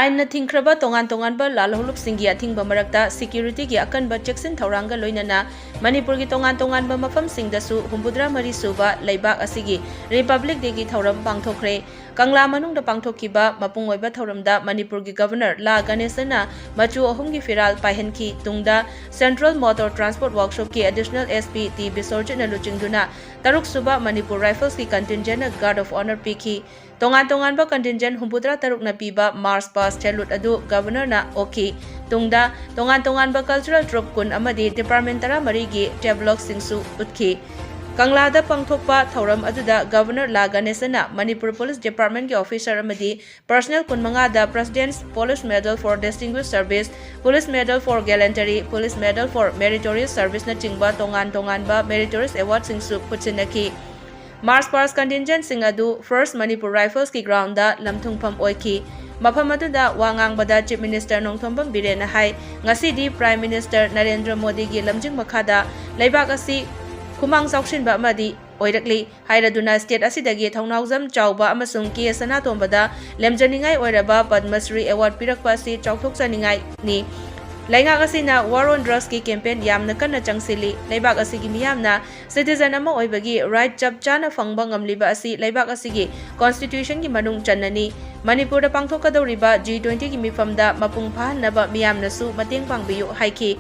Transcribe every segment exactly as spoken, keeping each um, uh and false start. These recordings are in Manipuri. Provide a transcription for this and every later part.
ꯑꯥꯏꯟꯅ ꯊꯤꯡꯈ꯭ꯔꯕ ꯇꯣꯉꯥꯟ ꯇꯣꯉꯥꯟꯕ ꯂꯥꯜꯍꯧꯂꯨꯞꯁꯤꯡꯒꯤ ꯑꯊꯤꯡꯕ ꯃꯔꯛꯇ ꯁꯦꯀ꯭ꯌꯨꯔꯤꯇꯤꯒꯤ ꯑꯀꯟꯕ ꯆꯦꯛꯁꯤꯟ ꯊꯧꯔꯥꯡꯒ ꯂꯣꯏꯅꯅ ꯃꯅꯤꯄꯨꯔꯒꯤ ꯇꯣꯉꯥꯟ ꯇꯣꯉꯥꯟꯕ ꯃꯐꯝꯁꯤꯡꯗꯁꯨ ꯍꯨꯝꯐꯨꯇꯔꯥ ꯃꯔꯤ ꯁꯨꯕ ꯂꯩꯕꯥꯛ ꯑꯁꯤꯒꯤ ꯔꯤꯄꯕ꯭ꯂꯤꯛ ꯗꯦꯒꯤ ꯊꯧꯔꯝ ꯄꯥꯡꯊꯣꯛꯈ꯭ꯔꯦ꯫ ꯀꯪꯂꯥ ꯃꯅꯨꯡꯗ ꯄꯥꯡꯊꯣꯛꯈꯤꯕ ꯃꯄꯨꯡ ꯑꯣꯏꯕ ꯊꯧꯔꯝꯗ ꯃꯅꯤꯄꯨꯔꯒꯤ ꯒꯕꯔꯅꯔ ꯂꯥ ꯒꯅꯦꯁꯟꯅ ꯃꯆꯨ ꯑꯍꯨꯝꯒꯤ ꯐꯤꯔꯥꯜ ꯄꯥꯏꯍꯟꯈꯤ꯫ ꯇꯨꯡꯗ ꯁꯦꯟꯇ꯭ꯔꯦꯜ ꯃꯣꯇꯣꯔ ꯇ꯭ꯔꯥꯟꯁꯄꯣꯔꯠ ꯋꯥꯔꯛꯁꯣꯞꯀꯤ ꯑꯦꯗꯤꯁꯅꯦꯜ ꯑꯦꯁ ꯄꯤ ꯇꯤ ꯕꯤꯁꯣꯔꯖꯤꯠꯅ ꯂꯨꯆꯤꯡꯗꯨꯅ ꯇꯔꯨꯛ ꯁꯨꯕ ꯃꯅꯤꯄꯨꯔ ꯔꯥꯏꯐꯜꯁꯀꯤ ꯀꯟꯇꯤꯟꯖꯦꯟꯅ ꯒꯥꯔꯗ ꯑꯣꯐ ꯑꯣꯅꯔ ꯄꯤꯈꯤ꯫ ꯇꯣꯉꯥꯟ ꯇꯣꯉꯥꯟꯕ ꯀꯟꯇꯤꯟꯖꯦꯟ ꯍꯨꯝꯐꯨꯇꯔꯥ ꯇꯔꯨꯛꯅ ꯄꯤꯕ ꯃꯥꯔꯆ ꯄꯥꯁ ꯁꯦꯂꯨꯠ ꯑꯗꯨ ꯒꯕꯔꯅꯔꯅ ꯑꯣꯛꯈꯤ꯫ ꯇꯨꯡꯗ ꯇꯣꯉꯥꯟ ꯇꯣꯉꯥꯟꯕ ꯀꯜꯆꯔꯦꯜ ꯇ꯭ꯔꯨꯞ ꯀꯨꯟ ꯑꯃꯗꯤ ꯗꯤꯄꯥꯔꯠꯃꯦꯟ ꯇꯔꯥꯃꯔꯤꯒꯤ ꯇꯦꯕ꯭ꯂꯣꯛꯁꯤꯡꯁꯨ ꯎꯠꯈꯤ꯫ ꯀꯪꯂꯥꯗ ꯄꯥꯡꯊꯣꯛꯄ ꯊꯧꯔꯝ ꯑꯗꯨꯗ ꯒꯕꯔꯅꯔ ꯂꯥ ꯒꯅꯦꯁꯟꯅ ꯃꯅꯤꯄꯨꯔ ꯄꯨꯂꯤꯁ ꯗꯤꯄꯥꯔꯠꯃꯦꯟꯒꯤ ꯑꯣꯐꯤꯁꯔ ꯑꯃꯗꯤ personal ꯀꯨꯟꯃꯉꯥꯗ President's Police Medal for Distinguished Service, Police Medal for Gallantry, Police Medal for Meritorious Serviceꯅꯆꯤꯡꯕ ꯇꯣꯉꯥꯟ ꯇꯣꯉꯥꯟꯕ ꯃꯦꯔꯤꯇꯣꯔꯤꯌꯁ ꯑꯦꯋꯥꯔꯗꯁꯤꯡꯁꯨ ꯈꯨꯠꯁꯤꯟꯅꯈꯤ꯫ ꯃꯥꯔꯆ ꯄꯥꯁ ꯀꯟꯇꯤꯟꯖꯦꯟꯁꯤꯡ ꯑꯗꯨ ꯐꯥꯔꯁ ꯃꯅꯤꯄꯨꯔ ꯔꯥꯏꯐꯜꯁꯀꯤ ꯒ꯭ꯔꯥꯎꯟꯗ ꯂꯝꯊꯨꯡꯐꯝ ꯑꯣꯏꯈꯤ꯫ ꯃꯐꯝ ꯑꯗꯨꯗ ꯋꯥ ꯉꯥꯡꯕꯗ ꯆꯤꯐ ꯃꯤꯅꯤꯁꯇꯔ ꯅꯣꯡꯊꯣꯝꯕꯝ ꯕꯤꯔꯦꯟꯅ ꯍꯥꯏ, ꯉꯁꯤꯗꯤ ꯄ꯭ꯔꯥꯏꯝ ꯃꯤꯅꯤꯁꯇꯔ ꯅꯔꯦꯟꯗ꯭ꯔ ꯃꯣꯗꯤꯒꯤ ꯂꯝꯖꯤꯡ ꯃꯈꯥꯗ ꯂꯩꯕꯥꯛ ꯑꯁꯤ ꯈꯨꯃꯥꯡ ꯆꯥꯎꯁꯤꯟꯕ ꯑꯃꯗꯤ ꯑꯣꯏꯔꯛꯂꯤ ꯍꯥꯏꯔꯗꯨꯅ ꯁ꯭ꯇꯦꯠ ꯑꯁꯤꯗꯒꯤ ꯊꯧꯅꯥꯎꯖꯝ ꯆꯥꯎꯕ ꯑꯃꯁꯨꯡ ꯀꯦ ꯁꯅꯥꯇꯣꯝꯕꯗ ꯂꯦꯝꯖꯅꯤꯡꯉꯥꯏ ꯑꯣꯏꯔꯕ ꯄꯗꯃꯁ꯭ꯔꯤ ꯑꯦꯋꯥꯔꯗ ꯄꯤꯔꯛꯄ ꯑꯁꯤ ꯆꯥꯎꯊꯣꯛꯆꯅꯤꯡꯉꯥꯏꯅꯤ꯫ ꯂꯩꯉꯥꯛ ꯑꯁꯤꯅ ꯋꯥꯔ ꯑꯣꯟ ꯗ꯭ꯔꯒꯁꯀꯤ ꯀꯦꯝꯄꯦꯟ ꯌꯥꯝꯅ ꯀꯟꯅ ꯆꯪꯁꯤꯜꯂꯤ꯫ ꯂꯩꯕꯥꯛ ꯑꯁꯤꯒꯤ ꯃꯤꯌꯥꯝꯅ ꯁꯤꯇꯤꯖꯟ ꯑꯃ ꯑꯣꯏꯕꯒꯤ ꯔꯥꯏꯠ ꯆꯞ ꯆꯥꯅ ꯐꯪꯕ ꯉꯝꯂꯤꯕ ꯑꯁꯤ ꯂꯩꯕꯥꯛ ꯑꯁꯤꯒꯤ ꯀꯣꯟꯁꯇꯤꯇ꯭ꯌꯨꯁꯟꯒꯤ ꯃꯅꯨꯡ ꯆꯟꯅꯅꯤ꯫ ꯃꯅꯤꯄꯨꯔꯗ ꯄꯥꯡꯊꯣꯛꯀꯗꯧꯔꯤꯕ ꯖꯤ ꯇ꯭ꯋꯦꯟꯇꯤꯒꯤ ꯃꯤꯐꯝꯗ ꯃꯄꯨꯡ ꯐꯥꯍꯟꯅꯕ ꯃꯤꯌꯥꯝꯅꯁꯨ ꯃꯇꯦꯡ ꯄꯥꯡꯕꯤꯌꯨ ꯍꯥꯏꯈꯤ꯫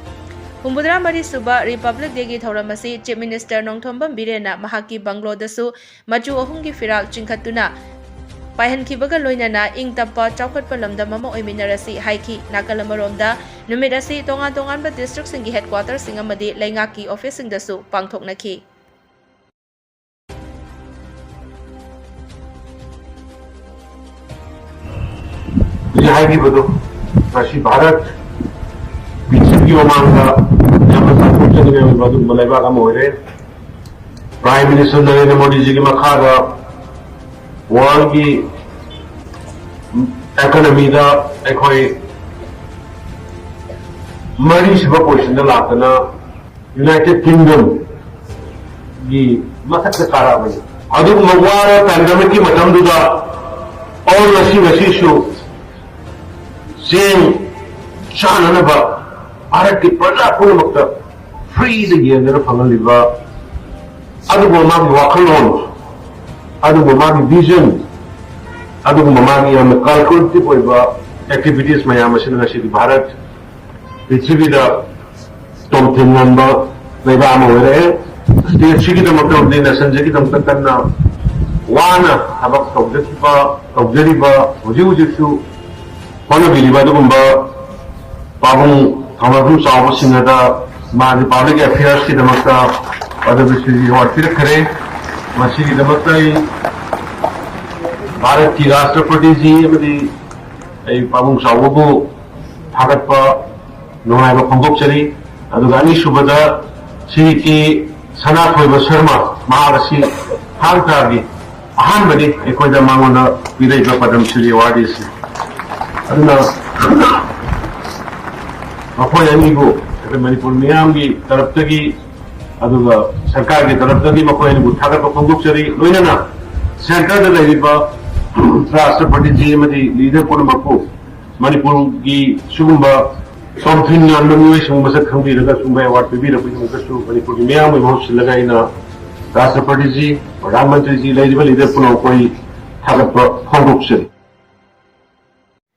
ꯍꯨꯝꯐꯨꯇꯔꯥ ꯃꯔꯤ ꯁꯨꯕ ꯔꯤꯄꯕ꯭ꯂꯤꯛ ꯗꯦꯒꯤ ꯊꯧꯔꯝ ꯑꯁꯤ ꯆꯤꯐ ꯃꯤꯅꯤꯁꯇꯔ ꯅꯣꯡꯊꯣꯝꯕꯝ ꯕꯤꯔꯦꯟꯅ ꯃꯍꯥꯛꯀꯤ ꯕꯪꯒ꯭ꯂꯣꯗꯁꯨ ꯃꯆꯨ ꯑꯍꯨꯝꯒꯤ ꯐꯤꯔꯥꯜ ꯆꯤꯡꯈꯠꯇꯨꯅ ꯄꯥꯏꯍꯟꯈꯤꯕꯒ ꯂꯣꯏꯅꯅ ꯏꯪ ꯇꯞꯄ ꯆꯥꯎꯈꯠꯄ ꯂꯝꯗꯝ ꯑꯃ ꯑꯣꯏꯃꯤꯟꯅꯔꯁꯤ ꯍꯥꯏꯈꯤ꯫ ꯅꯥꯀꯜ ꯑꯃꯔꯣꯝꯗ, ꯅꯨꯃꯤꯠ ꯑꯁꯤ ꯇꯣꯉꯥꯟ ꯇꯣꯉꯥꯟꯕ ꯗꯤꯁꯇ꯭ꯔꯤꯛꯁꯤꯡꯒꯤ ꯍꯦꯗꯀ꯭ꯋꯥꯇꯔꯁꯤꯡ ꯑꯃꯗꯤ ꯂꯩꯉꯥꯛꯀꯤ ꯑꯣꯐꯤꯁꯁꯤꯡꯗꯁꯨ ꯄꯥꯡꯊꯣꯛꯅꯈꯤ꯫ ꯍꯧꯖꯤꯛ ꯍꯥꯏꯈꯤꯕꯗꯣ, ꯉꯁꯤ ꯚꯥꯔꯠ ꯕ꯭ꯔꯤꯇꯤꯁꯀꯤ ꯃꯃꯥꯡꯗ ꯌꯥꯝꯅ ꯆꯥꯎꯊꯣꯛꯆꯅꯤꯡꯉꯥꯏ ꯑꯣꯏꯕ ꯑꯗꯨꯒꯨꯝꯕ ꯂꯩꯕꯥꯛ ꯑꯃ ꯑꯣꯏꯔꯦ꯫ ꯄ꯭ꯔꯥꯏꯝ ꯃꯤꯅꯤꯁꯇꯔ ꯅꯔꯦꯟꯗ꯭ꯔ ꯃꯣꯗꯤꯖꯤꯒꯤ ꯃꯈꯥꯗ ꯋꯥꯔꯜꯒꯤ ꯏꯀꯣꯅꯣꯃꯤꯗ ꯑꯩꯈꯣꯏ ꯃꯔꯤꯁꯨꯕ ꯄꯣꯖꯤꯁꯟꯗ ꯂꯥꯛꯇꯅ ꯌꯨꯅꯥꯏꯇꯦꯗ ꯀꯤꯡꯗꯝꯒꯤ ꯃꯊꯛꯇ ꯀꯥꯔꯛꯑꯕꯅꯤ꯫ ꯑꯗꯨꯒꯨꯝꯕ ꯋꯥꯔ ꯄꯦꯟꯗꯦꯃꯤꯛꯀꯤ ꯃꯇꯝꯗꯨꯗ ꯑꯣꯜ ꯉꯁꯤ ꯉꯁꯤꯁꯨ ꯆꯦꯡ ꯆꯥꯅꯅꯕ ꯚꯥꯔꯠꯀꯤ ꯄ꯭ꯔꯖꯥ ꯄꯨꯝꯅꯃꯛꯇ ꯐ꯭ꯔꯤꯗ ꯌꯦꯟꯗꯅ ꯐꯪꯍꯜꯂꯤꯕ ꯑꯗꯨꯒꯨꯝꯕ ꯃꯥꯒꯤ ꯋꯥꯈꯜꯂꯣꯟ, ꯑꯗꯨꯒꯨꯝꯕ ꯃꯥꯒꯤ ꯚꯤꯖꯟ, ꯑꯗꯨꯒꯨꯝꯕ ꯃꯥꯒꯤ ꯌꯥꯝꯅ ꯀꯥꯜꯀꯨꯂꯦꯇꯤꯚ ꯑꯣꯏꯕ ꯑꯦꯛꯇꯤꯚꯤꯇꯤꯁ ꯃꯌꯥꯝ ꯑꯁꯤꯅ ꯉꯁꯤꯗꯤ ꯚꯥꯔꯠ ꯄ꯭ꯔꯤꯊꯤꯕꯤꯗ ꯇꯣꯝꯊꯤꯟ ꯉꯝꯕ ꯂꯩꯕꯥꯛ ꯑꯃ ꯑꯣꯏꯔꯛꯑꯦ꯫ ꯁ꯭ꯇꯦꯠꯁꯤꯒꯤꯗꯃꯛꯇ ꯑꯃꯗꯤ ꯅꯦꯁꯟꯁꯤꯒꯤꯗꯃꯛꯇ ꯀꯟꯅ ꯋꯥꯅ ꯊꯕꯛ ꯇꯧꯖꯈꯤꯕ, ꯇꯧꯖꯔꯤꯕ, ꯍꯧꯖꯤꯛ ꯍꯧꯖꯤꯛꯁꯨ ꯍꯣꯠꯅꯕꯤꯔꯤꯕ ꯑꯗꯨꯒꯨꯝꯕ ꯄꯥꯕꯨꯡ ꯊꯧꯅꯥꯐꯝ ꯆꯥꯎꯕꯁꯤꯡ ꯑꯗ ꯃꯥꯒꯤ ꯄꯕ꯭ꯂꯤꯛ ꯑꯦꯐꯤꯌꯔꯁꯀꯤꯗꯃꯛꯇ ꯄꯗꯃ ꯁ꯭ꯔꯤ ꯑꯦꯋꯥꯔꯗ ꯄꯤꯔꯛꯈ꯭ꯔꯦ꯫ ꯃꯁꯤꯒꯤꯗꯃꯛꯇ ꯑꯩ ꯚꯥꯔꯠꯀꯤ ꯔꯥꯁꯇ꯭ꯔꯄꯇꯤꯖꯤ ꯑꯃꯗꯤ ꯑꯩ ꯄꯥꯕꯨꯡ ꯆꯥꯎꯕꯕꯨ ꯊꯥꯒꯠꯄ ꯅꯨꯡꯉꯥꯏꯕ ꯐꯣꯡꯗꯣꯛꯆꯔꯤ꯫ ꯑꯗꯨꯒ ꯑꯅꯤꯁꯨꯕꯗ ꯁ꯭ꯔꯤ ꯀꯦ ꯁꯅꯥꯊꯣꯏꯕ ꯁꯔꯃ, ꯃꯍꯥꯛ ꯑꯁꯤ ꯊꯥꯡ ꯇꯥꯒꯤ ꯑꯍꯥꯟꯕꯅꯤ ꯑꯩꯈꯣꯏꯗ ꯃꯉꯣꯟꯗ ꯄꯤꯔꯛꯏꯕ ꯄꯗꯝ ꯁ꯭ꯔꯤ ꯑꯦꯋꯥꯔꯗ ꯑꯁꯤ꯫ ꯑꯗꯨꯅ ꯃꯈꯣꯏ ꯑꯅꯤꯕꯨ ꯑꯩꯈꯣꯏ ꯃꯅꯤꯄꯨꯔ ꯃꯤꯌꯥꯝꯒꯤ ꯇꯔꯞꯇꯒꯤ ꯑꯗꯨꯒ ꯁꯔꯀꯥꯔꯒꯤ ꯇꯔꯞꯇꯒꯤ ꯃꯈꯣꯏ ꯑꯅꯤꯕꯨ ꯊꯥꯒꯠꯄ ꯐꯣꯡꯗꯣꯛꯆꯔꯤ꯫ ꯂꯣꯏꯅꯅ ꯁꯦꯟꯇꯔꯗ ꯂꯩꯔꯤꯕ ꯔꯥꯁꯇ꯭ꯔꯄꯇꯤꯖꯤ ꯑꯃꯗꯤ ꯂꯤꯗꯔ ꯄꯨꯝꯅꯃꯛꯄꯨ ꯃꯅꯤꯄꯨꯔꯒꯤ ꯁꯤꯒꯨꯝꯕ ꯇꯣꯝꯊꯤꯟ ꯉꯝꯕ ꯃꯤꯑꯣꯏꯁꯤꯡ ꯃꯁꯛ ꯈꯪꯕꯤꯔꯒ ꯁꯤꯒꯨꯝꯕ ꯑꯦꯋꯥꯔꯗ ꯄꯤꯕꯤꯔꯛꯄꯒꯤꯗꯃꯛꯇꯁꯨ ꯃꯅꯤꯄꯨꯔꯒꯤ ꯃꯤꯌꯥꯝꯕꯨ ꯃꯍꯨꯠ ꯁꯤꯜꯂꯒ ꯑꯩꯅ ꯔꯥꯁꯇ꯭ꯔꯄꯇꯤꯖꯤ, ꯄ꯭ꯔꯙꯥꯟ ꯃꯟꯇ꯭ꯔꯤꯖꯤ, ꯂꯩꯔꯤꯕ ꯂꯤꯗꯔ ꯄꯨꯝꯅꯃꯛꯄꯨ ꯑꯩ ꯊꯥꯒꯠꯄ ꯐꯣꯡꯗꯣꯛꯆꯔꯤ꯫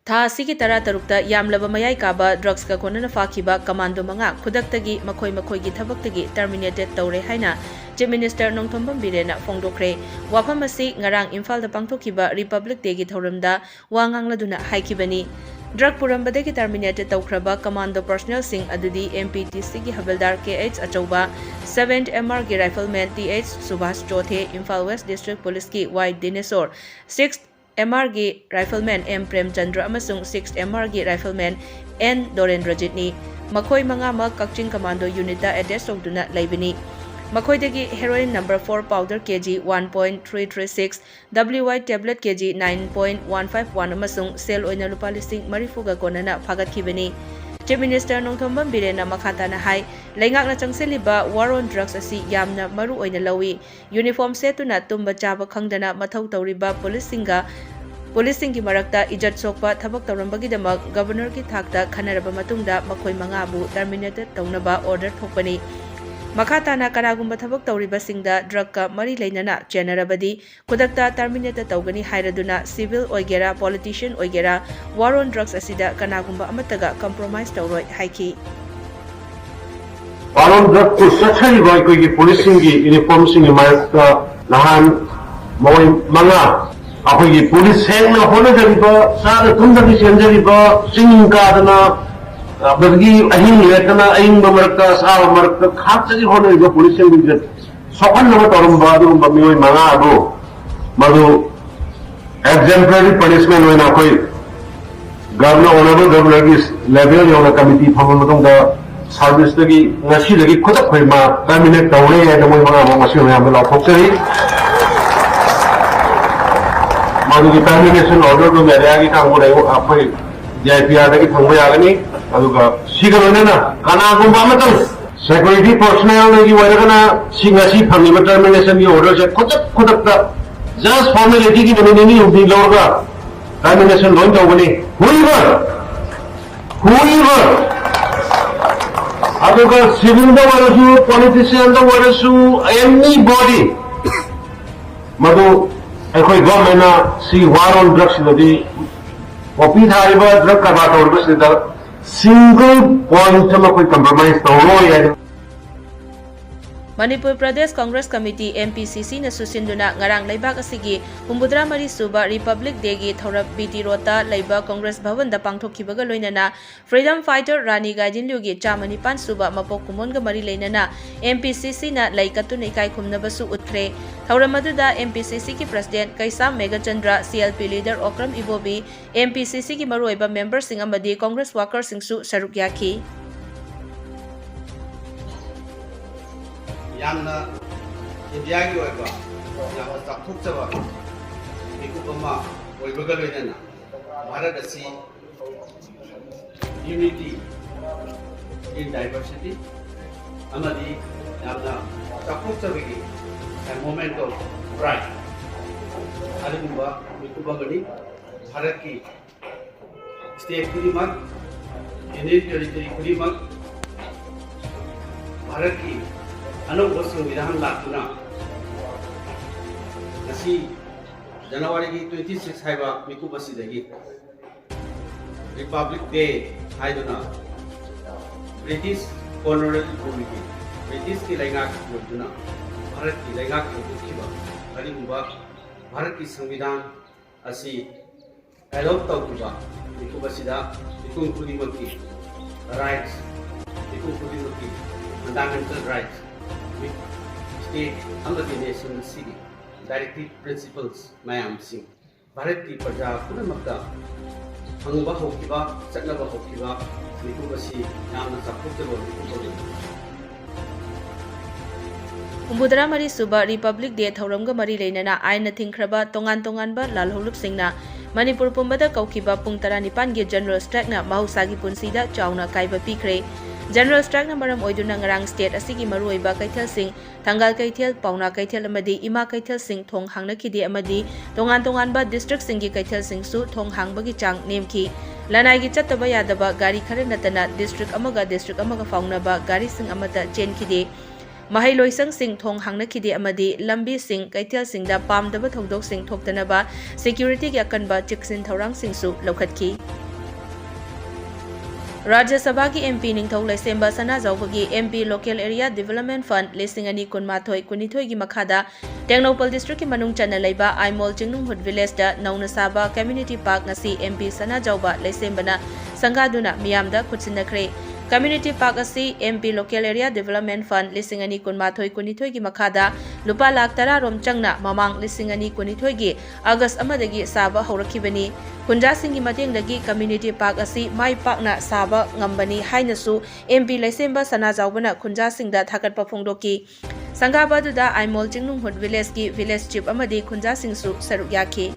ꯊꯥ ꯑꯁꯤꯒꯤ ꯇꯔꯥꯇꯔꯨꯛꯇ ꯌꯥꯝꯂꯕ ꯃꯌꯥꯏ ꯀꯥꯕ ꯗ꯭ꯔꯒꯁꯀ ꯀꯣꯟꯅꯅ ꯐꯥꯈꯤꯕ ꯀꯃꯥꯟꯗꯣ ꯃꯉꯥ ꯈꯨꯗꯛꯇꯒꯤ ꯃꯈꯣꯏ ꯃꯈꯣꯏꯒꯤ ꯊꯕꯛꯇꯒꯤ ꯇꯔꯃꯤꯅꯦꯇꯦꯗ ꯇꯧꯔꯦ ꯍꯥꯏꯅ ꯆꯤꯐ ꯃꯤꯅꯤꯁꯇꯔ ꯅꯣꯡꯊꯣꯝꯕꯝ ꯕꯤꯔꯦꯟꯅ ꯐꯣꯡꯗꯣꯛꯈ꯭ꯔꯦ꯫ ꯋꯥꯐꯝ ꯑꯁꯤ ꯉꯔꯥꯡ ꯏꯝꯐꯥꯜꯗ ꯄꯥꯡꯊꯣꯛꯈꯤꯕ ꯔꯤꯄꯕ꯭ꯂꯤꯛ ꯗꯦꯒꯤ ꯊꯧꯔꯝꯗ ꯋꯥ ꯉꯥꯡꯂꯗꯨꯅ ꯍꯥꯏꯈꯤꯕꯅꯤ꯫ ꯗ꯭ꯔꯒ ꯄꯨꯔꯝꯕꯗꯒꯤ ꯇꯔꯃꯤꯅꯦꯇꯦꯗ ꯇꯧꯈ꯭ꯔꯕ ꯀꯃꯥꯟꯗꯣ ꯄꯔꯁꯅꯦꯜꯁꯤꯡ ꯑꯗꯨꯗꯤ ꯑꯦꯝ ꯄꯤ ꯇꯤ ꯁꯤꯒꯤ havildar K H Achouba, seven M ꯑꯥꯔꯒꯤ rifleman T H Subhash Chothe, Imphal west district ꯄꯨꯂꯤꯁꯀꯤ ꯋꯥꯏ ꯗꯤꯅꯦꯁꯣꯔ, ꯁꯤꯛꯁ ꯑꯦꯝ ꯑꯥꯔꯒꯤ ꯔꯥꯏꯐꯜꯃꯦꯟ ꯑꯦꯝ ꯄ꯭ꯔꯦꯝꯆꯟꯗ꯭ꯔ ꯑꯃꯁꯨꯡ ꯁꯤꯛꯁ ꯑꯦꯝ ꯑꯥꯔꯒꯤ ꯔꯥꯏꯐꯜꯃꯦꯟ ꯑꯦꯟ ꯗꯣꯔꯦꯟꯗ꯭ꯔꯖꯤꯠꯅꯤ꯫ ꯃꯈꯣꯏ ꯃꯉꯥꯃꯛ ꯀꯛꯆꯤꯡ ꯀꯃꯥꯟꯗꯣ ꯌꯨꯅꯤꯠꯇ ꯑꯦꯇꯦꯆ ꯇꯧꯗꯨꯅ ꯂꯩꯕꯅꯤ꯫ ꯃꯈꯣꯏꯗꯒꯤ heroin number four powder K G one point three three six, W Y tablet K G nine point one five one ꯑꯃꯁꯨꯡ ꯁꯦꯜ ꯑꯣꯏꯅ ꯂꯨꯄꯥ ꯂꯤꯁꯤꯡ ꯃꯔꯤꯐꯨꯒ ꯀꯣꯟꯅꯅ ꯐꯥꯒꯠꯈꯤꯕꯅꯤ꯫ ꯆꯤꯐ ꯃꯤꯅꯤꯁꯇꯔ ꯅꯣꯡꯊꯣꯝꯕꯝ ꯕꯤꯔꯦꯟꯅ ꯃꯈꯥ ꯇꯥꯅ ꯍꯥꯏ, ꯂꯩꯉꯥꯛꯅ ꯆꯪꯁꯤꯜꯂꯤꯕ war on drugs ꯑꯁꯤ ꯌꯥꯝꯅ ꯃꯔꯨ ꯑꯣꯏꯅ ꯂꯧꯏ꯫ ꯌꯨꯅꯤꯐꯣꯔꯝ ꯁꯦꯠꯇꯨꯅ ꯇꯨꯝꯕ ꯆꯥꯕ ꯈꯪꯗꯅ ꯃꯊꯧ ꯇꯧꯔꯤꯕ ꯄꯨꯂꯤꯁꯁꯤꯡꯒ ꯄꯨꯂꯤꯁꯁꯤꯡꯒꯤ ꯃꯔꯛꯇ ꯏꯖꯠ ꯁꯣꯛꯄ ꯊꯕꯛ ꯇꯧꯔꯝꯕꯒꯤꯗꯃꯛ ꯒꯕꯔꯅꯔꯒꯤ ꯊꯥꯛꯇ ꯈꯟꯅꯔꯕ ꯃꯇꯨꯡꯗ ꯃꯈꯣꯏ ꯃꯉꯥꯕꯨ terminate ꯇꯧꯅꯕ order ꯊꯣꯛꯄꯅꯤ꯫ ꯃꯈꯥ ꯇꯥꯅ ꯀꯅꯥꯒꯨꯝꯕ ꯊꯕꯛ ꯇꯧꯔꯤꯕꯁꯤꯡꯗ drugꯀ ꯃꯔꯤ ꯂꯩꯅꯅ ꯆꯦꯟꯅꯔꯕꯗꯤ ꯈꯨꯗꯛꯇ terminate ꯇꯧꯒꯅꯤ ꯍꯥꯏꯔꯗꯨꯅ civil ꯑꯣꯏꯒꯦꯔꯥ, politician ꯑꯣꯏꯒꯦꯔꯥ, war on drugs ꯑꯁꯤꯗ ꯀꯅꯥꯒꯨꯝꯕ ꯑꯃꯠꯇꯒ compromise ꯇꯧꯔꯣꯏ ꯍꯥꯏꯈꯤ꯫ War on drugꯄꯨ ꯆꯠꯊꯔꯤꯕ ꯑꯩꯈꯣꯏꯒꯤ ꯄꯨꯂꯤꯁꯁꯤꯡꯒꯤ ꯌꯨꯅꯤꯐꯣꯔꯝꯁꯤꯡꯒꯤ ꯃꯔꯛꯇ ꯅꯍꯥꯟ ꯃꯈꯣꯏ ꯃꯉꯥ ꯑꯩꯈꯣꯏꯒꯤ ꯄꯨꯂꯤꯁ ꯁꯦꯡꯅ ꯍꯣꯠꯅꯖꯔꯤꯕ, ꯆꯥꯗ ꯇꯨꯝꯗꯕꯤ ꯆꯦꯟꯖꯔꯤꯕ, ꯆꯤꯡ ꯀꯥꯗꯅ, ꯑꯗꯒꯤ ꯑꯍꯤꯡ ꯂꯦꯛꯇꯅ ꯑꯏꯪꯕ ꯃꯔꯛꯇ ꯑꯁꯥꯕ ꯃꯔꯛꯇ ꯈꯥꯛꯇꯒꯤ ꯍꯣꯠꯅꯔꯤꯕ ꯄꯨꯂꯤꯁꯁꯤꯡꯁꯦ ꯁꯣꯛꯍꯟꯅꯕ ꯇꯧꯔꯝꯕ ꯑꯗꯨꯒꯨꯝꯕ ꯃꯤꯑꯣꯏ ꯃꯉꯥ ꯑꯗꯨ ꯃꯗꯨ exemplary punishment ꯑꯣꯏꯅ ꯑꯩꯈꯣꯏ Governor, Honorable Governorꯒꯤ level ꯌꯧꯅ committee ꯐꯝꯃ ꯃꯇꯨꯡꯗ serviceꯇꯒꯤ ꯉꯁꯤꯗꯒꯤ ꯈꯨꯗꯛ ꯑꯩꯈꯣꯏ ꯃꯥ terminate ꯇꯧꯔꯦ ꯍꯥꯏꯅ ꯃꯣꯏ ꯃꯉꯥꯃꯛ ꯉꯁꯤ ꯃꯌꯥꯝꯗ ꯂꯥꯎꯊꯣꯛꯆꯔꯤ꯫ ꯃꯗꯨꯒꯤ termination orderꯗꯨ ꯃꯦꯗꯤꯌꯥꯒꯤ ꯀꯥꯡꯕꯨꯗ ꯑꯩꯈꯣꯏ DIPRꯗꯒꯤ ꯐꯪꯕ ꯌꯥꯒꯅꯤ꯫ ꯑꯗꯨꯒ ꯁꯤꯒ ꯂꯣꯏꯅꯅ ꯀꯅꯥꯒꯨꯝꯕ ꯑꯃꯇꯪ security personnelꯗꯒꯤ ꯑꯣꯏꯔꯒꯅ ꯁꯤ ꯉꯁꯤ ꯐꯪꯉꯤꯕ terminationꯒꯤ orderꯁꯦ ꯈꯨꯗꯛ ꯈꯨꯗꯛꯇ just formalityꯒꯤ ꯅꯨꯃꯤꯠ ꯅꯤꯅꯤ ꯍꯨꯝꯅꯤ ꯂꯧꯔꯒ termination ꯂꯣꯏ ꯇꯧꯒꯅꯤ꯫ Whoever, whoever, ꯑꯗꯨꯒ civilꯗ ꯑꯣꯏꯔꯁꯨ, politicianꯗ ꯑꯣꯏꯔꯁꯨ, anybody, ꯃꯗꯨ ꯑꯩꯈꯣꯏ governmentꯅ ꯁꯤ war on drugsꯁꯤꯗꯗꯤ ꯄꯣꯄꯤ ꯊꯥꯔꯤꯕ drug ꯀꯔꯕꯥꯔ ꯇꯧꯔꯤꯕꯁꯤꯗ single point ꯑꯃ ꯑꯩꯈꯣꯏ compromise ꯇꯧꯔꯣꯏ ꯍꯥꯏꯅ꯫ ꯃꯅꯤꯄꯨꯔ ꯄ꯭ꯔꯗꯦꯁ ꯀꯪꯒ꯭ꯔꯦꯁ ꯀꯃꯤꯇꯤ, MPCCꯅ ꯁꯨꯁꯤꯟꯗꯨꯅ ꯉꯔꯥꯡ ꯂꯩꯕꯥꯛ ꯑꯁꯤꯒꯤ ꯍꯨꯝꯐꯨꯇꯔꯥ ꯃꯔꯤ ꯁꯨꯕ Republic Dayꯒꯤ ꯊꯧꯔꯝ BT Roadꯇ ꯂꯩꯕ ꯀꯪꯒ꯭ꯔꯦꯁ ꯚꯕꯟꯗ ꯄꯥꯡꯊꯣꯛꯈꯤꯕꯒ ꯂꯣꯏꯅꯅ Freedom Fighter ꯔꯥꯅꯤ ꯒꯥꯏꯗꯤꯟꯂꯤꯌꯨꯒꯤ ꯆꯥꯝꯃ ꯅꯤꯄꯥꯟ ꯁꯨꯕ ꯃꯄꯣꯛ ꯀꯨꯝꯑꯣꯟꯒ ꯃꯔꯤ ꯂꯩꯅꯅ MPCCꯅ ꯂꯩ ꯀꯠꯇꯨꯅ ꯏꯀꯥꯏ ꯈꯨꯝꯅꯕꯁꯨ ꯎꯠꯈ꯭ꯔꯦ꯫ ꯊꯧꯔꯝ ꯑꯗꯨꯗ MPCCꯒꯤ President ꯀꯩꯁꯥꯝ ꯃꯦꯘꯆꯟꯗ꯭ꯔ, CLP leader ꯑꯣꯀ꯭ꯔꯝ ꯏꯕꯣꯕꯤ, MPCCꯒꯤ ꯃꯔꯨꯑꯣꯏꯕ memberꯁꯤꯡ ꯑꯃꯗꯤ Congress workerꯁꯤꯡꯁꯨ ꯁꯔꯨꯛ ꯌꯥꯈꯤ꯫ ꯌꯥꯝꯅ ꯏꯟꯗꯤꯌꯥꯒꯤ ꯑꯣꯏꯕ ꯌꯥꯝꯅ ꯆꯥꯎꯊꯣꯛꯆꯕ ꯃꯤꯀꯨꯞ ꯑꯃ ꯑꯣꯏꯕꯒ ꯂꯣꯏꯅꯅ ꯚꯥꯔꯠ ꯑꯁꯤ unity in diversity ꯑꯃꯗꯤ ꯌꯥꯝꯅ ꯆꯥꯎꯊꯣꯛꯆꯕꯒꯤ moment of pride ꯑꯗꯨꯒꯨꯝꯕ ꯃꯤꯀꯨꯞ ꯑꯃꯅꯤ꯫ ꯚꯥꯔꯠꯀꯤ state ꯈꯨꯗꯤꯡꯃꯛ, union territory ꯈꯨꯗꯤꯡꯃꯛ ꯚꯥꯔꯠꯀꯤ ꯑꯅꯧꯕ ꯁꯪꯕꯤꯙꯥꯟ ꯂꯥꯛꯇꯨꯅ ꯉꯁꯤ ꯖꯅꯋꯥꯔꯤꯒꯤ twenty six ꯍꯥꯏꯕ ꯃꯤꯀꯨꯞ ꯑꯁꯤꯗꯒꯤ Republic Day ꯍꯥꯏꯗꯨꯅ British colonial ruleꯒꯤ, Britishꯀꯤ ꯂꯩꯉꯥꯛꯀꯤ ꯑꯣꯏꯗꯨꯅ ꯚꯥꯔꯠꯀꯤ ꯂꯩꯉꯥꯛ ꯍꯧꯗꯣꯛꯈꯤꯕ ꯑꯗꯨꯒꯨꯝꯕ ꯚꯥꯔꯠꯀꯤ ꯁꯪꯕꯤꯙꯥꯟ ꯑꯁꯤ adopt ꯇꯧꯈꯤꯕ ꯃꯤꯀꯨꯞ ꯑꯁꯤꯗ ꯃꯤꯄꯨꯝ ꯈꯨꯗꯤꯡꯃꯛꯀꯤ rights, ꯃꯤꯄꯨꯝ ꯈꯨꯗꯤꯡꯃꯛꯀꯤ fundamental rights, state ꯑꯃꯗꯤ nation ꯑꯁꯤꯒꯤ directive principles ꯃꯌꯥꯝꯁꯤꯡ ꯚꯥꯔꯠꯀꯤ ꯄ꯭ꯔꯖꯥ ꯄꯨꯝꯅꯃꯛꯇ ꯐꯪꯕ ꯍꯧꯈꯤꯕ, ꯆꯠꯅꯕ ꯍꯧꯈꯤꯕ ꯃꯤꯀꯨꯞ ꯑꯁꯤ ꯌꯥꯝꯅ ꯆꯥꯎꯊꯣꯛꯆꯕ ꯃꯤꯀꯨꯞ ꯑꯃꯅꯤ꯫ ꯍꯨꯝꯐꯨꯇꯔꯥ ꯃꯔꯤ ꯁꯨꯕ Republic Day ꯊꯧꯔꯝꯒ ꯃꯔꯤ ꯂꯩꯅꯅ ꯑꯥꯏꯟꯅ ꯊꯤꯡꯈ꯭ꯔꯕ ꯇꯣꯉꯥꯟ ꯇꯣꯉꯥꯟꯕ ꯂꯥꯜꯍꯧꯂꯨꯞꯁꯤꯡꯅ ꯃꯅꯤꯄꯨꯔ ꯄꯨꯝꯕꯗ ꯀꯧꯈꯤꯕ ꯄꯨꯡ ꯇꯔꯥꯅꯤꯄꯥꯟꯒꯤ general strikeꯅ ꯃꯍꯧꯁꯥꯒꯤ ꯄꯨꯟꯁꯤꯗ ꯆꯥꯎꯅ ꯑꯀꯥꯏꯕ ꯄꯤꯈ꯭ꯔꯦ꯫ General strikeꯅ ꯃꯔꯝ ꯑꯣꯏꯗꯨꯅ ꯉꯔꯥꯡ state ꯑꯁꯤꯒꯤ ꯃꯔꯨꯑꯣꯏꯕ ꯀꯩꯊꯦꯜꯁꯤꯡ, ꯊꯪꯒꯥꯜ ꯀꯩꯊꯦꯜ, ꯄꯥꯎꯅꯥ ꯀꯩꯊꯦꯜ ꯑꯃꯗꯤ ꯏꯃꯥ ꯀꯩꯊꯦꯜꯁꯤꯡ ꯊꯣꯡ ꯍꯥꯡꯅꯈꯤꯗꯦ ꯑꯃꯗꯤ ꯇꯣꯉꯥꯟ ꯇꯣꯉꯥꯟꯕ districtꯁꯤꯡꯒꯤ ꯀꯩꯊꯦꯜꯁꯤꯡꯁꯨ ꯊꯣꯡ ꯍꯥꯡꯕꯒꯤ ꯆꯥꯡ ꯅꯦꯝꯈꯤ꯫ ꯂꯅꯥꯏꯒꯤ ꯆꯠꯇꯕ ꯌꯥꯗꯕ ꯒꯥꯔꯤ ꯈꯔ ꯅꯠꯇꯅ district ꯑꯃꯒ district ꯑꯃꯒ ꯐꯥꯎꯅꯕ ꯒꯥꯔꯤꯁꯤꯡ ꯑꯃꯠꯇ ꯆꯦꯟꯈꯤꯗꯦ꯫ ꯃꯍꯩ ꯂꯣꯏꯁꯪꯁꯤꯡ ꯊꯣꯡ ꯍꯥꯡꯅꯈꯤꯗꯦ ꯑꯃꯗꯤ ꯂꯝꯕꯤꯁꯤꯡ, ꯀꯩꯊꯦꯜꯁꯤꯡꯗ ꯄꯥꯝꯗꯕ ꯊꯧꯗꯣꯛꯁꯤꯡ ꯊꯣꯛꯇꯅꯕ securityꯒꯤ ꯑꯀꯟꯕ ꯆꯦꯛꯁꯤꯟ ꯊꯧꯔꯥꯡꯁꯤꯡꯁꯨ ꯂꯧꯈꯠꯈꯤ꯫ ꯔꯥꯖ꯭ꯌ ꯁꯚꯥꯒꯤ MP ꯅꯤꯡꯊꯧ ꯂꯩꯁꯦꯝꯕ ꯁꯅꯥꯖꯥꯎꯕꯒꯤ MP Local Area Development Fund ꯂꯤꯁꯤꯡ ꯑꯅꯤ ꯀꯨꯟꯃꯥꯊꯣꯏ ꯀꯨꯟꯅꯤꯊꯣꯏꯒꯤ ꯃꯈꯥꯗ ꯇꯦꯡꯅꯧꯄꯜ districtꯀꯤ ꯃꯅꯨꯡ ꯆꯟꯅ ꯂꯩꯕ ꯑꯥꯏꯃꯣꯜ ꯆꯤꯡꯅꯨꯡꯍꯨꯠ villageꯇ ꯅꯧꯅ ꯁꯥꯕ community park ꯉꯁꯤ MP ꯁꯅꯥꯖꯥꯎꯕ ꯂꯩꯁꯦꯝꯕꯅ ꯁꯪꯒꯥꯗꯨꯅ ꯃꯤꯌꯥꯝꯗ ꯈꯨꯠꯁꯤꯟꯅꯈ꯭ꯔꯦ꯫ Community park ꯑꯁꯤ MP Local Area Development Fund ꯂꯤꯁꯤꯡ ꯑꯅꯤ ꯀꯨꯟꯃꯥꯊꯣꯏ ꯀꯨꯟꯅꯤꯊꯣꯏꯒꯤ ꯃꯈꯥꯗ ꯂꯨꯄꯥ ꯂꯥꯈ ꯇꯔꯥ ꯔꯣꯝ ꯆꯪꯅ ꯃꯃꯥꯡ ꯂꯤꯁꯤꯡ ꯑꯅꯤ ꯀꯨꯟꯅꯤꯊꯣꯏꯒꯤ August ꯑꯃꯗꯒꯤ ꯁꯥꯕ ꯍꯧꯔꯛꯈꯤꯕꯅꯤ꯫ ꯈꯨꯟꯖꯥꯁꯤꯡꯒꯤ ꯃꯇꯦꯡꯗꯒꯤ community park ꯑꯁꯤ ꯃꯥꯏ ꯄꯥꯛꯅ ꯁꯥꯕ ꯉꯝꯕꯅꯤ ꯍꯥꯏꯅꯁꯨ MP ꯂꯩꯁꯦꯝꯕ ꯁꯅꯥꯖꯥꯎꯕꯅ ꯈꯨꯟꯖꯥꯁꯤꯡꯗ ꯊꯥꯒꯠꯄ ꯐꯣꯡꯗꯣꯛꯈꯤ꯫ ꯁꯪꯒꯥꯕ ꯑꯗꯨꯗ ꯑꯥꯏꯃꯣꯜ ꯆꯤꯡꯅꯨꯡꯍꯨꯠ villageꯀꯤ village chief ꯑꯃꯗꯤ ꯈꯨꯟꯖꯥꯁꯤꯡꯁꯨ ꯁꯔꯨꯛ ꯌꯥꯈꯤ꯫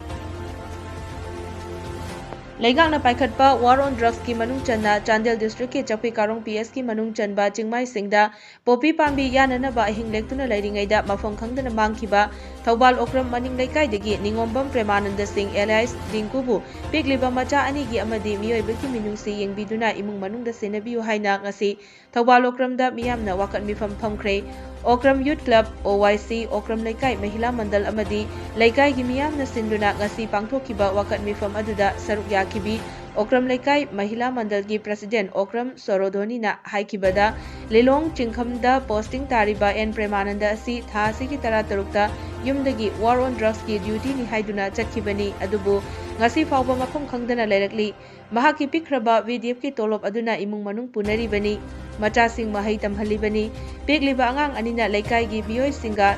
ꯂꯩꯉꯥꯛꯅ ꯄꯥꯏꯈꯠꯄ War on Drugsꯀꯤ ꯃꯅꯨꯡ ꯆꯟꯅ ꯆꯥꯟꯗꯦꯜ districtꯀꯤ ꯆꯧꯀꯤ ꯀꯥꯔꯣꯡ PSꯀꯤ ꯃꯅꯨꯡ ꯆꯟꯕ ꯆꯤꯡꯃꯥꯏꯁꯤꯡꯗ ꯄꯣꯄꯤ ꯄꯥꯝꯕꯤ ꯌꯥꯟꯅꯅꯕ ꯑꯍꯤꯡ ꯂꯦꯛꯇꯨꯅ ꯂꯩꯔꯤꯉꯩꯗ ꯃꯐꯝ ꯈꯪꯗꯅ ꯃꯥꯡꯈꯤꯕ ꯊꯧꯕꯥꯜ ꯑꯣꯀ꯭ꯔꯝ ꯃꯅꯤꯡ ꯂꯩꯀꯥꯏꯗꯒꯤ ꯅꯤꯉꯣꯝꯕꯝ ꯄ꯭ꯔꯦꯃꯥꯅꯟꯗ ꯁꯤꯡ alias ꯗꯤꯡꯀꯨꯕꯨ ꯄꯤꯛꯂꯤꯕ ꯃꯆꯥ ꯑꯅꯤꯒꯤ ꯑꯃꯗꯤ ꯃꯤꯑꯣꯏꯕꯒꯤ ꯃꯤꯅꯨꯡꯁꯤ ꯌꯦꯡꯕꯤꯗꯨꯅ ꯏꯃꯨꯡ ꯃꯅꯨꯡꯗ ꯁꯦꯟꯅꯕꯤꯌꯨ ꯍꯥꯏꯅ ꯉꯁꯤ ꯊꯧꯕꯥꯜ ꯑꯣꯀ꯭ꯔꯝꯗ ꯃꯤꯌꯥꯝꯅ ꯋꯥꯀꯠ ꯃꯤꯐꯝ ꯐꯝꯈ꯭ꯔꯦ꯫ Okram Youth Club, OYC, Okram ꯂꯩꯀꯥꯏ ꯃꯍꯤꯂꯥ ꯃꯟꯗꯜ ꯑꯃꯗꯤ ꯂꯩꯀꯥꯏꯒꯤ ꯃꯤꯌꯥꯝꯅ ꯁꯤꯟꯗꯨꯅ ꯉꯁꯤ ꯄꯥꯡꯊꯣꯛꯈꯤꯕ ꯋꯥꯀꯠ ꯃꯤꯐꯝ ꯑꯗꯨꯗ ꯁꯔꯨꯛ ꯌꯥꯈꯤꯕꯤ ꯑꯣꯀ꯭ꯔꯝ ꯂꯩꯀꯥꯏ ꯃꯍꯤꯂꯥ ꯃꯟꯗꯜꯒꯤ president ꯑꯣꯀ꯭ꯔꯝ ꯁꯣꯔꯣꯙꯣꯅꯤꯅ ꯍꯥꯏꯈꯤꯕꯗ, ꯂꯤꯂꯣꯡ ꯆꯤꯡꯈꯝꯗ posting ꯇꯥꯔꯤꯕ ꯑꯦꯟ ꯄ꯭ꯔꯦꯃꯥꯅꯟꯗ ꯑꯁꯤ ꯊꯥ ꯑꯁꯤꯒꯤ ꯇꯔꯥꯇꯔꯨꯛꯇ ꯌꯨꯝꯗꯒꯤ War on Drugsꯀꯤ dutyꯅꯤ ꯍꯥꯏꯗꯨꯅ ꯆꯠꯈꯤꯕꯅꯤ꯫ ꯑꯗꯨꯕꯨ ꯉꯁꯤ ꯐꯥꯎꯕ ꯃꯐꯝ ꯈꯪꯗꯅ ꯂꯩꯔꯛꯂꯤ꯫ ꯃꯍꯥꯛꯀꯤ ꯄꯤꯛꯈ꯭ꯔꯕ VDFꯀꯤ ꯇꯣꯂꯣꯞ ꯑꯗꯨꯅ ꯏꯃꯨꯡ ꯃꯅꯨꯡ ꯄꯨꯅꯔꯤꯕꯅꯤ꯫ ꯃꯆꯥꯁꯤꯡ ꯃꯍꯩ ꯇꯝꯍꯜꯂꯤꯕꯅꯤ꯫ ꯄꯤꯛꯂꯤꯕ ꯑꯉꯥꯡ ꯑꯅꯤꯅ ꯂꯩꯀꯥꯏꯒꯤ ꯃꯤꯑꯣꯏꯁꯤꯡꯒ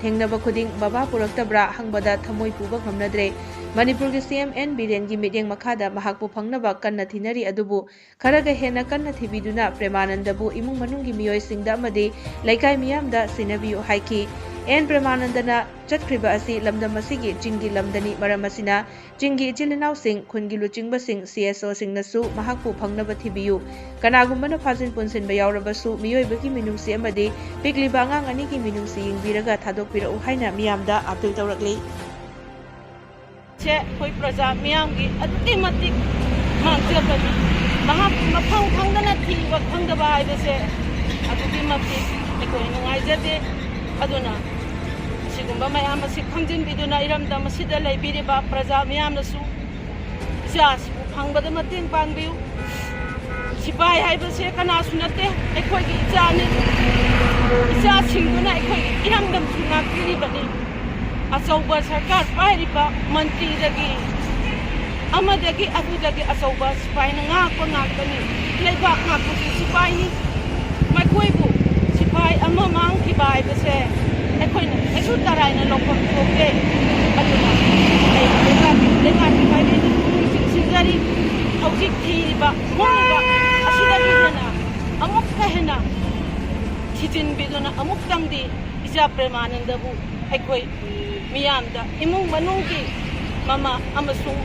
ꯊꯦꯡꯅꯕ ꯈꯨꯗꯤꯡ ꯕꯕꯥ ꯄꯨꯔꯛꯇꯕ꯭ꯔꯥ ꯍꯪꯕꯗ ꯊꯃꯣꯏ ꯄꯨꯕ ꯉꯝꯅꯗ꯭ꯔꯦ꯫ ꯃꯅꯤꯄꯨꯔꯒꯤ CM ꯑꯦꯟ ꯕꯤꯔꯦꯟꯒꯤ ꯃꯤꯠꯌꯦꯡ ꯃꯈꯥꯗ ꯃꯍꯥꯛꯄꯨ ꯐꯪꯅꯕ ꯀꯟꯅ ꯊꯤꯅꯔꯤ꯫ ꯑꯗꯨꯕꯨ ꯈꯔꯒ ꯍꯦꯟꯅ ꯀꯟꯅ ꯊꯤꯕꯤꯗꯨꯅ ꯄ꯭ꯔꯦꯃꯥꯅꯟꯗꯕꯨ ꯏꯃꯨꯡ ꯃꯅꯨꯡꯒꯤ ꯃꯤꯑꯣꯏꯁꯤꯡꯗ ꯑꯃꯗꯤ ꯂꯩꯀꯥꯏ ꯃꯤꯌꯥꯝꯗ ꯁꯤꯟꯅꯕꯤꯌꯨ ꯍꯥꯏꯈꯤ꯫ ꯑꯦꯟ ꯄ꯭ꯔꯦꯃꯥꯅꯟꯗꯅ ꯆꯠꯈ꯭ꯔꯤꯕ ꯑꯁꯤ ꯂꯝꯗꯝ ꯑꯁꯤꯒꯤ ꯆꯤꯡꯒꯤ ꯂꯝꯗꯅꯤ꯫ ꯃꯔꯝ ꯑꯁꯤꯅ ꯆꯤꯡꯒꯤ ꯏꯆꯤꯜ ꯏꯅꯥꯎꯁꯤꯡ, ꯈꯨꯟꯒꯤ ꯂꯨꯆꯤꯡꯕꯁꯤꯡ, CSOꯁꯤꯡꯅꯁꯨ ꯃꯍꯥꯛꯄꯨ ꯐꯪꯅꯕ ꯊꯤꯕꯤꯌꯨ꯫ ꯀꯅꯥꯒꯨꯝꯕꯅ ꯐꯥꯖꯤꯟ ꯄꯨꯟꯁꯤꯟꯕ ꯌꯥꯎꯔꯕꯁꯨ ꯃꯤꯑꯣꯏꯕꯒꯤ ꯃꯤꯅꯨꯡꯁꯤ ꯑꯃꯗꯤ ꯄꯤꯛꯂꯤꯕ ꯑꯉꯥꯡ ꯑꯅꯤꯒꯤ ꯃꯤꯅꯨꯡꯁꯤ ꯌꯦꯡꯕꯤꯔꯒ ꯊꯥꯗꯣꯛꯄꯤꯔꯛꯎ ꯍꯥꯏꯅ ꯃꯤꯌꯥꯝꯗ appeal ꯇꯧꯔꯛꯂꯤ꯫ ꯁꯦ ꯑꯩꯈꯣꯏ ꯄ꯭ꯔꯖꯥ ꯃꯤꯌꯥꯝꯒꯤ ꯑꯗꯨꯛꯀꯤ ꯃꯇꯤꯛ ꯃꯥꯡꯖꯕꯅꯤ꯫ ꯃꯍꯥꯛ ꯃꯐꯝ ꯈꯪꯗꯅ ꯊꯤꯕ ꯈꯪꯗꯕ ꯍꯥꯏꯕꯁꯦ ꯑꯗꯨꯛꯀꯤ ꯃꯇꯤꯛ ꯑꯩꯈꯣꯏ ꯅꯨꯡꯉꯥꯏꯖꯗꯦ꯫ ꯑꯗꯨꯅ ꯑꯁꯤꯒꯨꯝꯕ ꯃꯌꯥꯝ ꯑꯁꯤ ꯈꯪꯖꯤꯟꯕꯤꯗꯨꯅ ꯏꯔꯝꯗꯝ ꯑꯁꯤꯗ ꯂꯩꯕꯤꯔꯤꯕ ꯄ꯭ꯔꯖꯥ ꯃꯤꯌꯥꯝꯅꯁꯨ ꯏꯆꯥꯁꯤꯕꯨ ꯐꯪꯕꯗ ꯃꯇꯦꯡ ꯄꯥꯡꯕꯤꯌꯨ꯫ ꯁꯤꯐꯥꯏ ꯍꯥꯏꯕꯁꯦ ꯀꯅꯥꯁꯨ ꯅꯠꯇꯦ, ꯑꯩꯈꯣꯏꯒꯤ ꯏꯆꯥꯅꯤ꯫ ꯏꯆꯥꯁꯤꯡꯗꯨꯅ ꯑꯩꯈꯣꯏꯒꯤ ꯏꯔꯝꯗꯝꯁꯨ ꯉꯥꯛꯄꯤꯔꯤꯕꯅꯤ꯫ ꯑꯆꯧꯕ ꯁꯔꯀꯥꯔ ꯄꯥꯏꯔꯤꯕ ꯃꯟꯇ꯭ꯔꯤꯗꯒꯤ ꯑꯃꯗꯒꯤ ꯑꯗꯨꯗꯒꯤ ꯑꯆꯧꯕ ꯁꯤꯐꯥꯏꯅ ꯉꯥꯛꯄ ꯉꯥꯛꯇꯅꯤ꯫ ꯂꯩꯕꯥꯛ ꯉꯥꯛꯄꯁꯨ ꯁꯤꯐꯥꯏꯅꯤ꯫ ꯃꯈꯣꯏꯕꯨ ꯁꯤꯐꯥꯏ ꯑꯃ ꯃꯥꯡꯈꯤꯕ ꯍꯥꯏꯕꯁꯦ ꯑꯩꯈꯣꯏꯅ ꯀꯩꯁꯨ ꯇꯔꯥꯏꯅ ꯂꯧꯐꯝ ꯊꯣꯛꯇꯦ꯫ ꯑꯗꯨꯅ ꯑꯩ ꯂꯩꯕꯥꯛ, ꯂꯩꯕꯥꯛꯀꯤ ꯃꯥꯏꯀꯩꯗ ꯄꯨꯛꯅꯤꯡ ꯆꯤꯡꯁꯤꯟꯖꯔꯤ꯫ ꯍꯧꯖꯤꯛ ꯊꯤꯔꯤꯕ ꯈꯣꯠꯂꯤꯕ ꯑꯁꯤꯗꯒꯤ ꯍꯦꯟꯅ ꯑꯃꯨꯛꯀ ꯍꯦꯟꯅ ꯊꯤꯖꯤꯟꯕꯤꯗꯨꯅ ꯑꯃꯨꯛꯇꯪꯗꯤ ꯏꯆꯥ ꯄ꯭ꯔꯦꯃꯥꯅꯟꯗꯕꯨ ꯑꯩꯈꯣꯏ ꯃꯤꯌꯥꯝꯗ, ꯏꯃꯨꯡ ꯃꯅꯨꯡꯒꯤ ꯃꯃꯥ ꯑꯃꯁꯨꯡ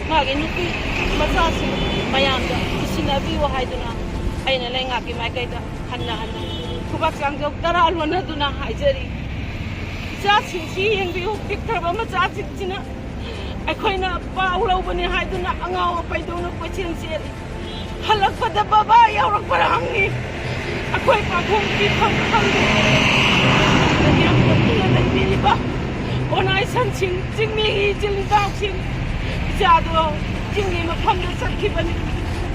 ꯃꯥꯒꯤ ꯅꯨꯄꯤ ꯃꯆꯥꯁꯤꯡ ꯃꯌꯥꯝꯗ ꯅꯨꯡꯁꯤꯅꯕꯤꯌꯨ ꯍꯥꯏꯗꯨꯅ ꯑꯩꯅ ꯂꯩꯉꯥꯛꯀꯤ ꯃꯥꯏꯀꯩꯗ ꯍꯟꯅ ꯍꯟꯅ ꯈꯨꯕꯥꯛ ꯆꯥꯡꯖꯧ ꯇꯔꯥ ꯂꯣꯟꯅꯗꯨꯅ ꯍꯥꯏꯖꯔꯤ꯫ ꯏꯆꯥꯁꯤꯡꯁꯤ ꯌꯦꯡꯕꯤꯌꯨ, ꯄꯤꯛꯈ꯭ꯔꯕ ꯃꯆꯥꯁꯤꯡꯁꯤꯅ ꯑꯩꯈꯣꯏꯅ ꯄꯥꯎ ꯂꯧꯕꯅꯤ ꯍꯥꯏꯗꯨꯅ ꯑꯉꯥꯎ ꯑꯄꯩꯗꯧꯅ ꯀꯣꯏꯆꯦꯟ ꯆꯦꯜꯂꯤ꯫ ꯍꯜꯂꯛꯄꯗ ꯕꯕꯥ ꯌꯥꯎꯔꯛꯄ꯭ꯔꯥ ꯍꯪꯉꯤ꯫ ꯑꯩꯈꯣꯏ ꯄꯥꯈꯣꯡ ꯄꯤꯐꯝ ꯈꯪꯗꯦ꯫ ꯌꯥꯝ ꯀꯞꯇꯨꯅ ꯂꯩꯕꯤꯔꯤꯕ ꯑꯣꯅꯥꯏꯁꯟꯁꯤꯡ, ꯆꯤꯡꯃꯤꯒꯤ ꯏꯆꯤꯜ ꯏꯅꯥꯎꯁꯤꯡ, ꯏꯆꯥꯗꯣ ꯆꯤꯡꯒꯤ ꯃꯐꯝꯗ ꯆꯠꯈꯤꯕꯅꯤ꯫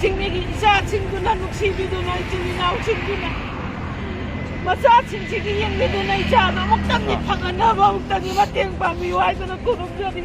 ꯆꯤꯡꯃꯤꯒꯤ ꯏꯆꯥꯁꯤꯡꯗꯨꯅ ꯅꯨꯡꯁꯤꯕꯤꯗꯨꯅ, ꯏꯆꯤꯜ ꯏꯅꯥꯎꯁꯤꯡꯗꯨꯅ ꯃꯆꯥꯁꯤꯡꯁꯤꯒꯤ ꯌꯦꯡꯕꯤꯗꯨꯅ ꯏꯆꯥꯗꯣ ꯑꯃꯨꯛꯇꯪꯗꯤ ꯐꯪꯍꯟꯅꯕ ꯑꯃꯨꯛꯇꯪꯗꯤ ꯃꯇꯦꯡ ꯄꯥꯡꯕꯤꯌꯨ ꯍꯥꯏꯗꯨꯅ ꯈꯨꯔꯨꯝꯖꯔꯤ꯫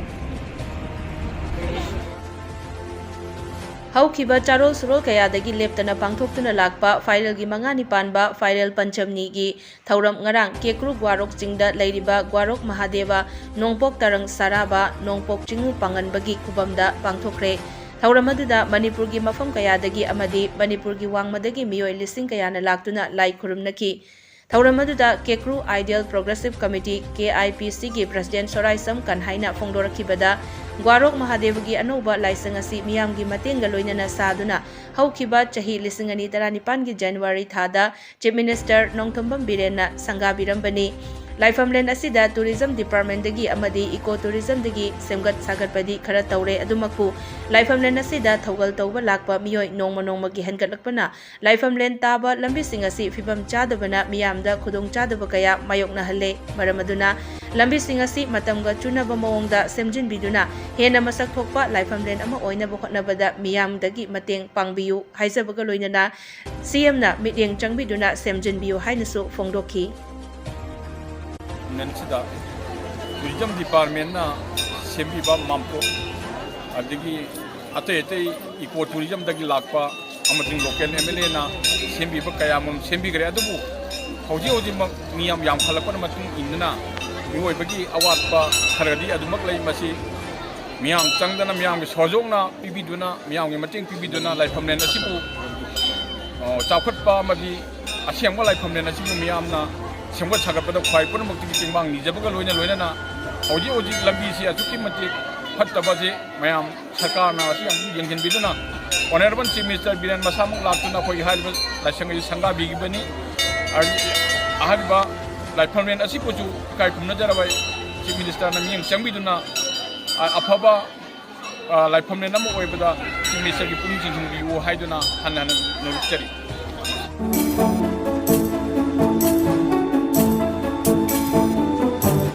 ꯍꯧꯈꯤꯕ ꯆꯥꯔꯣꯜ ꯁꯨꯔꯣꯜ ꯀꯌꯥꯗꯒꯤ ꯂꯦꯞꯇꯅ ꯄꯥꯡꯊꯣꯛꯇꯨꯅ ꯂꯥꯛꯄ ꯐꯥꯏꯔꯦꯜꯒꯤ ꯃꯉꯥꯅꯤ ꯄꯥꯟꯕ ꯐꯥꯏꯔꯦꯜ ꯄꯟꯆꯝꯅꯤꯒꯤ ꯊꯧꯔꯝ ꯉꯔꯥꯡ ꯀꯦꯀ꯭ꯔꯨ ꯒ꯭ꯋꯥꯔꯣꯛ ꯆꯤꯡꯗ ꯂꯩꯔꯤꯕ ꯒ꯭ꯋꯥꯔꯣꯛ ꯃꯍꯥꯗꯦꯕ ꯅꯣꯡꯄꯣꯛ ꯇꯔꯪ ꯁꯥꯔꯥꯕ ꯅꯣꯡꯄꯣꯛ ꯆꯤꯡꯉꯨ ꯄꯥꯡꯒꯟꯕꯒꯤ ꯈꯨꯕꯝꯗ ꯄꯥꯡꯊꯣꯛꯈ꯭ꯔꯦ꯫ ꯊꯧꯔꯝ ꯑꯗꯨꯗ ꯃꯅꯤꯄꯨꯔꯒꯤ ꯃꯐꯝ ꯀꯌꯥꯗꯒꯤ ꯑꯃꯗꯤ ꯃꯅꯤꯄꯨꯔꯒꯤ ꯋꯥꯡꯃꯗꯒꯤ ꯃꯤꯑꯣꯏ ꯂꯤꯁꯤꯡ ꯀꯌꯥꯅ ꯂꯥꯛꯇꯨꯅ ꯂꯥꯏ ꯈꯨꯔꯨꯝꯅꯈꯤ꯫ ꯊꯧꯔꯝ ꯑꯗꯨꯗ ꯀꯦꯀ꯭ꯔꯨ Ideal Progressive Committee, K I P C, ꯒꯤ President ꯁꯣꯔꯥꯏꯁꯝ ꯀꯟꯍꯥꯏꯅ ꯐꯣꯡꯗꯣꯔꯛꯈꯤꯕꯗ, ꯒ꯭ꯋꯥꯔꯣꯛ ꯃꯍꯥꯗꯦꯕꯒꯤ ꯑꯅꯧꯕ ꯂꯥꯏꯁꯪ ꯑꯁꯤ ꯃꯤꯌꯥꯝꯒꯤ ꯃꯇꯦꯡꯒ ꯂꯣꯏꯅꯅ ꯁꯥꯗꯨꯅ ꯍꯧꯈꯤꯕ ꯆꯍꯤ ꯂꯤꯁꯤꯡ ꯑꯅꯤ ꯇꯔꯥꯅꯤꯄꯥꯟꯒꯤ January ꯊꯥꯗ Chief Minister ꯅꯣꯡꯊꯣꯝꯕꯝ ꯕꯤꯔꯦꯟꯅ ꯁꯪꯒꯥꯕꯤꯔꯝꯕꯅꯤ꯫ ꯂꯥꯏꯐꯝꯂꯦꯟ ꯑꯁꯤꯗ Tourism Department ꯗꯒꯤ ꯑꯃꯗꯤ Eco Tourism ꯗꯒꯤ ꯁꯦꯝꯒꯠ ꯁꯥꯒꯠꯄꯗꯤ ꯈꯔ ꯇꯧꯔꯦ꯫ ꯑꯗꯨꯃꯛꯄꯨ ꯂꯥꯏꯐꯝꯂꯦꯟ ꯑꯁꯤꯗ ꯊꯧꯒꯜ ꯇꯧꯕ ꯂꯥꯛꯄ ꯃꯤꯑꯣꯏ ꯅꯣꯡꯃ ꯅꯣꯡꯃꯒꯤ ꯍꯦꯟꯒꯠꯂꯛꯄꯅ ꯂꯥꯏꯐꯝꯂꯦꯟ ꯇꯥꯕ ꯂꯝꯕꯤꯁꯤꯡ ꯑꯁꯤ ꯐꯤꯕꯝ ꯆꯥꯗꯕꯅ ꯃꯤꯌꯥꯝꯗ ꯈꯨꯗꯣꯡꯆꯥꯗꯕ ꯀꯌꯥ ꯃꯥꯌꯣꯛꯅꯍꯜꯂꯦ꯫ ꯃꯔꯝ ꯑꯗꯨꯅ ꯂꯝꯕꯤꯁꯤꯡ ꯑꯁꯤ ꯃꯇꯝꯒ ꯆꯨꯅꯕ ꯃꯑꯣꯡꯗ ꯁꯦꯝꯖꯤꯟꯕꯤꯗꯨꯅ ꯍꯦꯟꯅ ꯃꯁꯛ ꯊꯣꯛꯄ ꯂꯥꯏꯐꯝꯂꯦꯟ ꯑꯃ ꯑꯣꯏꯅꯕ ꯍꯣꯠꯅꯕꯗ ꯃꯤꯌꯥꯝꯗꯒꯤ ꯃꯇꯦꯡ ꯄꯥꯡꯕꯤꯌꯨ ꯍꯥꯏꯖꯕꯒ ꯂꯣꯏꯅꯅ C M ꯅ ꯃꯤꯠꯌꯦꯡ ꯆꯪꯕꯤꯗꯨꯅ ꯁꯦꯝꯖꯤꯟꯕꯤꯌꯨ ꯍꯥꯏꯅꯁꯨ ꯐꯣꯡꯗꯣꯛꯈꯤ꯫ ꯁꯤꯗ Tourism Department ꯅ ꯁꯦꯝꯕꯤꯕ ꯃꯥꯝꯇꯣꯞ, ꯑꯗꯒꯤ ꯑꯇꯩ ꯑꯇꯩ Eco Tourism ꯗꯒꯤ ꯂꯥꯛꯄ ꯑꯃꯁꯨꯡ local M L A ꯅ ꯁꯦꯝꯕꯤꯕ ꯀꯌꯥ ꯑꯃ ꯁꯦꯝꯕꯤꯈ꯭ꯔꯦ꯫ ꯑꯗꯨꯕꯨ ꯍꯧꯖꯤꯛ ꯍꯧꯖꯤꯛꯃꯛ ꯃꯤ ꯌꯥꯝ ꯌꯥꯝꯈꯠꯂꯛꯄꯅ ꯃꯇꯨꯡ ꯏꯟꯅ ꯃꯤꯑꯣꯏꯕꯒꯤ ꯑꯋꯥꯠꯄ ꯈꯔꯗꯤ ꯑꯗꯨꯃꯛ ꯂꯩ꯫ ꯃꯁꯤ ꯃꯤꯌꯥꯝ ꯆꯪꯗꯅ, ꯃꯤꯌꯥꯝꯒꯤ ꯁꯍꯌꯣꯒꯅ ꯄꯤꯕꯤꯗꯨꯅ, ꯃꯤꯌꯥꯝꯒꯤ ꯃꯇꯦꯡ ꯄꯤꯕꯤꯗꯨꯅ ꯂꯥꯏꯐꯝꯂꯦꯟ ꯑꯁꯤꯕꯨ, ꯑ, ꯆꯥꯎꯈꯠꯄ ꯑꯃꯗꯤ ꯑꯁꯦꯡꯕ ꯂꯥꯏꯐꯝꯂꯦꯟ ꯑꯁꯤꯕꯨ ꯃꯤꯌꯥꯝꯅ ꯁꯦꯝꯒꯠ ꯁꯥꯒꯠꯄꯗ ꯈ꯭ꯋꯥꯏ ꯄꯨꯝꯅꯃꯛꯇꯒꯤ ꯇꯦꯡꯕꯥꯡ ꯅꯤꯖꯕꯒ ꯂꯣꯏꯅ ꯂꯣꯏꯅꯅ ꯍꯧꯖꯤꯛ ꯍꯧꯖꯤꯛ ꯂꯝꯕꯤꯁꯤ ꯑꯁꯨꯛꯀꯤ ꯃꯇꯤꯛ ꯐꯠꯇꯕꯁꯤ ꯃꯌꯥꯝ ꯁꯔꯀꯥꯔꯅ ꯑꯁꯤ ꯌꯥꯝ ꯌꯦꯡꯁꯤꯟꯕꯤꯗꯨꯅ Honourable Chief Minister ꯕꯤꯔꯦꯟ ꯃꯁꯥꯃꯛ ꯂꯥꯛꯇꯨꯅ ꯑꯩꯈꯣꯏꯒꯤ ꯍꯥꯏꯔꯤꯕ ꯂꯥꯏꯁꯪ ꯑꯁꯤ ꯁꯪꯒꯥꯕꯤꯈꯤꯕꯅꯤ꯫ ꯑꯗꯨ ꯑꯍꯥꯟꯕ ꯂꯥꯏꯐꯝꯂꯦꯟ ꯑꯁꯤꯕꯨꯁꯨ ꯏꯀꯥꯏ ꯈꯨꯝꯅꯖꯔꯕ Chief Minister ꯅ ꯃꯤꯠꯌꯦꯡ ꯆꯪꯕꯤꯗꯨꯅ ꯑ-, ꯑꯐꯕ, ꯑ, ꯂꯥꯏꯐꯝꯂꯦꯟ ꯑꯃ ꯑꯣꯏꯕꯗ Chief Minister ꯒꯤ ꯄꯨꯛꯅꯤꯡ ꯆꯤꯡꯁꯤꯟꯕꯤꯌꯨ ꯍꯥꯏꯗꯨꯅ ꯍꯟꯅ ꯍꯟꯅ ꯅꯣꯂꯨꯛꯆꯔꯤ꯫